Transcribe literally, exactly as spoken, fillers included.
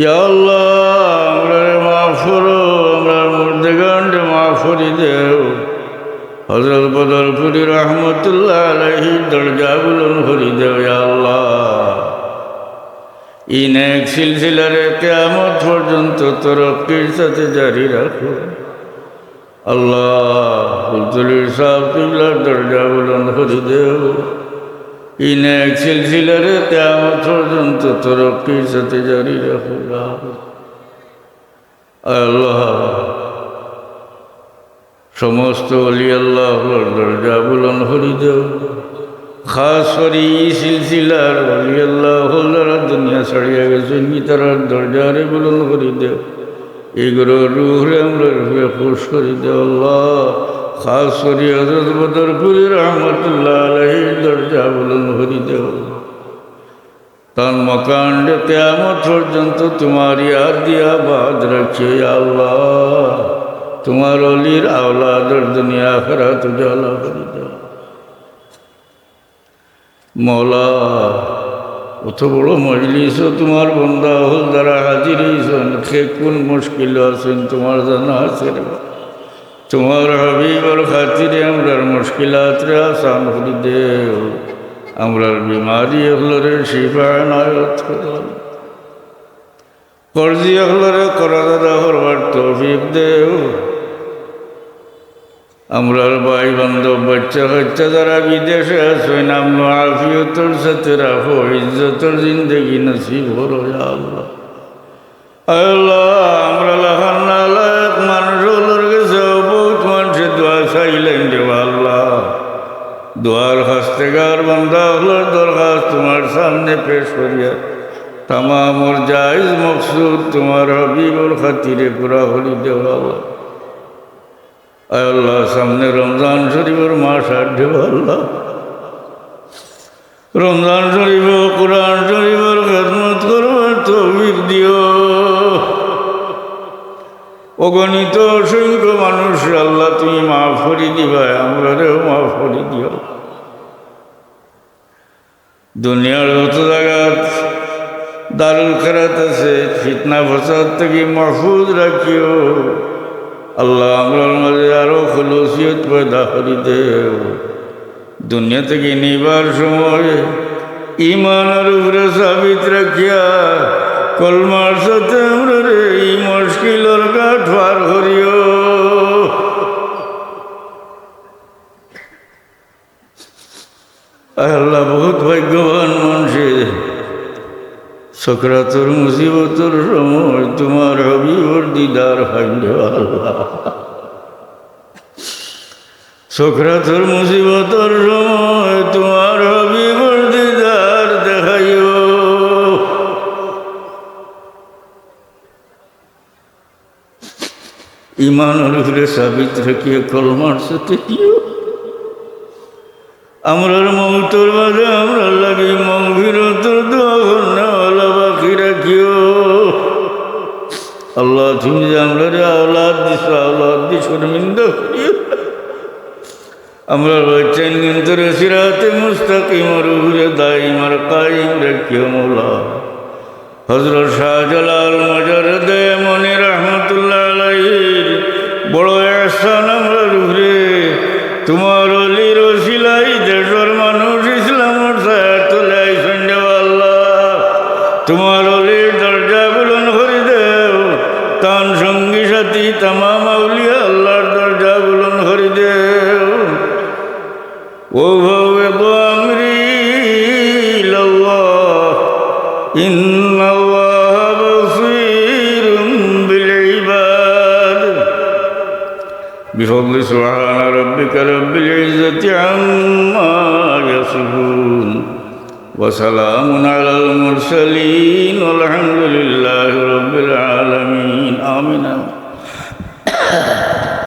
ইয়া আল্লাহ, আমরারে মাফ করো, আমরার মুর্দেগানরে মাফ করি দেও। হযরত বদরপুরী রহমতুল্লাহ আলাইহির দরজা বুলন্দ করি দেও, ইয়া আল্লাহ। ই নেক সিলসিলারে কিয়ামত পর্যন্ত তরক্কির সাথে জারি রাখো। আল্লাহ, ফুলতলির সাব কিবলার দরজা বুলন্দ করি দেও। ই নেক সিলসিলারে কিয়ামত পর্যন্ত তরক্কির সাথে জারি রাখো, ইয়া আল্লাহ। আয় আল্লাহ, সমস্ত অলি আল্লাহ অকলর দরজা বুলন্দ করি দেও। খাস করি ই সিলসিলার অলি আল্লাহ অকল যারা দুনিয়া ছাড়িয়া গেছইন, ইতারার দরজারে বুলন্দ করি দেও। ইগুর রুহরে আমরার উপরে খুশ করি দেও আল্লাহ। খাস করি হযরত বদরপুরী রহমতুল্লাহ আলাইহির দরজা বুলন্দ করি দেও। তান মকানরে কিয়ামত পর্যন্ত তুমার ইয়াদ দিয়া আবাদ রাখিও, ইয়া আল্লাহ। তুমার অলির আওলাদর দুনিয়া আখিরাত উজালা করি দেও। মওলা, অত বড় মজলিসো তুমার বন্দা অকল যারা হাজির অইছইন, কে কুন মুশকিলো আছইন, তুমার জানা আছে রে। তুমার হাবিবর খাতিরে আমরার মুশকিলাতরে আসান করি দেও, আমরার বিমারি অকলরে শিফা এনায়েত করো। কর্জি অকলরে কর্জ আদা করবার তৌফিক দেও। আমরার ভাই বান্ধব, বাচ্চা কাচ্চা যারা বিদেশে আছইন, আমন আফিয়তর সাথে রাখো, ইজ্জতর জিন্দেগি নসিব করো, ইয়া আল্লাহ। আয় আল্লাহ, আমরা লাখান নালায়েক মানুষ অকলর গেছে বউত মানষে দোয়া চাইলাইন রে আল্লাহ। দোয়ার খাস্তেগার বান্দা অকলর দরখাস্ত তুমার সামনে পেশ করিয়া তামামর জায়েজ মকসুদ তুমার হাবিবর খাতিরে পুরা করি দেও আল্লাহ। আয় আল্লাহ, সামনে রমজান শরীফর মাস আর দেও আল্লাহ। রমজান শরীফো কোরআন শরীফর খেদমত করবার তৌফিক দিও। অগণিত অসংখ্য মানুষরে আল্লাহ তুমি মাফ করি দিবায়, আমরারেও মাফ করি দিও। দুনিয়ার যত জাগাত দারুল কেরাত আছে, ফিতনা ফসাদ থাকি মাহফুজ রাখিও। আল্লাহ, আমরার মাঝে আরো খুলুসিয়ত পয়দা করি দেও। দুনিয়া থাকি নিবার সময় ইমানর উপরে সাবিত রাখিয়া কলমার সাথে আমরারে ই মুশকিলর ঘাট পার করিও। আয় আল্লাহ, বউত ভাগ্যবান মানষে সকরাতর মুসিবতর সময় তুমার হাবিবর দিদার পাইন রে আল্লাহ। সকরাতর মুসিবতর সময় তুমার হাবিবর দিদার দেখাইও। ইমানর উপরে সাবিত রাখিয়া কলমার সাথে দিও। আমরার মউতর বাদে আমরার লাগি মাগফিরাতর দোয়া করনেওয়ালা বাকি রাখিও। আল্লাহ, তুমি যে আমরারে আওলাদ দিছো, আওলাদ দি শর্মিন্দা করিও না। আমরার বাচ্চাইনগুনতরে সিরাতে মুস্তাকিমর উপরে দাইম আর কায়েম রাখিও মওলা। হযরত শাহজালাল মুজাররদে ইয়ামনি রহমতুল্লাহ আলাইহির বড় এহসান আমরার উপরে। তুমার অলির উসিলায় দেশর মানুষ ইসলামর ছায়ার তলে আইছইন রে আল্লাহ। তুমার অলির দরজা বুলন্দ করি দেও। তান সঙ্গী সাথী তামাম আউলিয়া আল্লাহর দরজা বুলন্দ করি দেও। وأفوض أمري إلى الله، إن الله بصير بالعباد. بفضل سبحان ربك رب العزة عما يصفون، وسلام على المرسلين، والحمد لله رب العالمين. آمين.